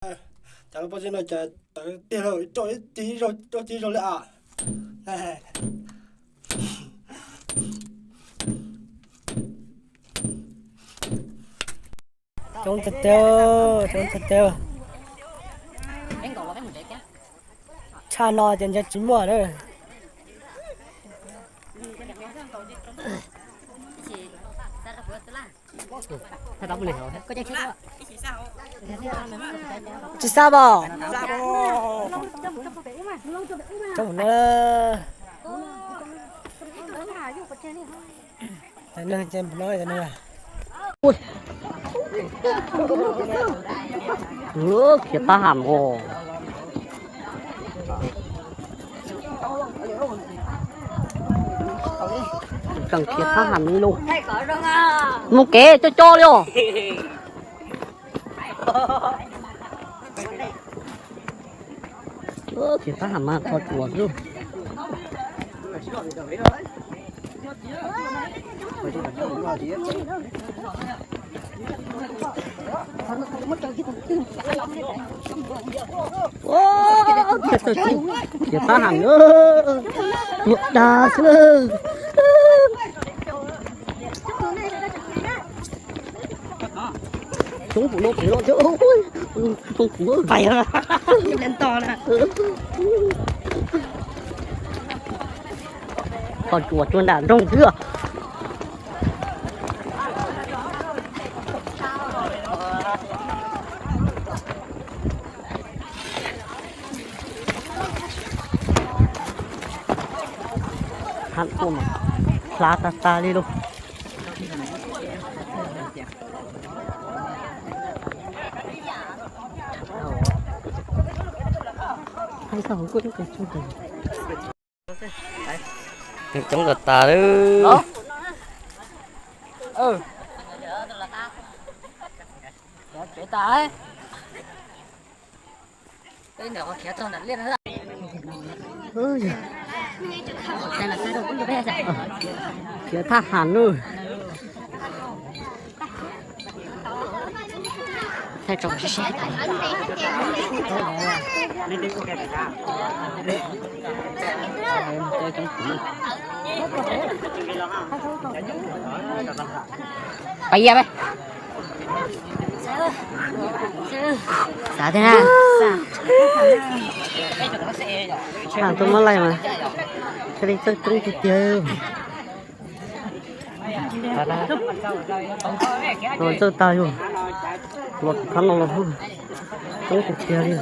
Cas lub pob zeb no cas tawv tiag lawm, rau ib tib zaug li as. Coob tiag tiag, coob tiag tiag. Tshaj no ces ntshe tsis muaj na. Tsis xa pom. Coob na. Cov neeg ces npam no cov neeg. Khiav thab ham os. Tseem khiav thab ham li lauj. Mus kev coj coj li os. Khiav thab ham mas qhov tsuas xwb. Khiav thab ham, tuag dag xwb. Coob kuv no, kuv no, coob kuv. Qhov tsuas tsuas nram nroog xwb. Hab tuaj mas hlab tag tag li lauj. Coob tas tas lawm. Khiav thab ham nawb. Pais yam xav thiab na. Ham tuaj muab laij mas thiaj li txawj coob tiag tiag. Los txawj tag yog los khab no los coob tiag tiag li.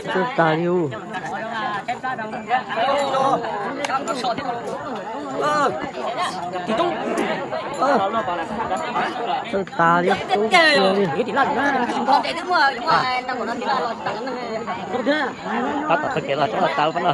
Txawj tas li. Txawj tas li, coob tiag li. Tab tom txoj kev los tseem los tau pab no.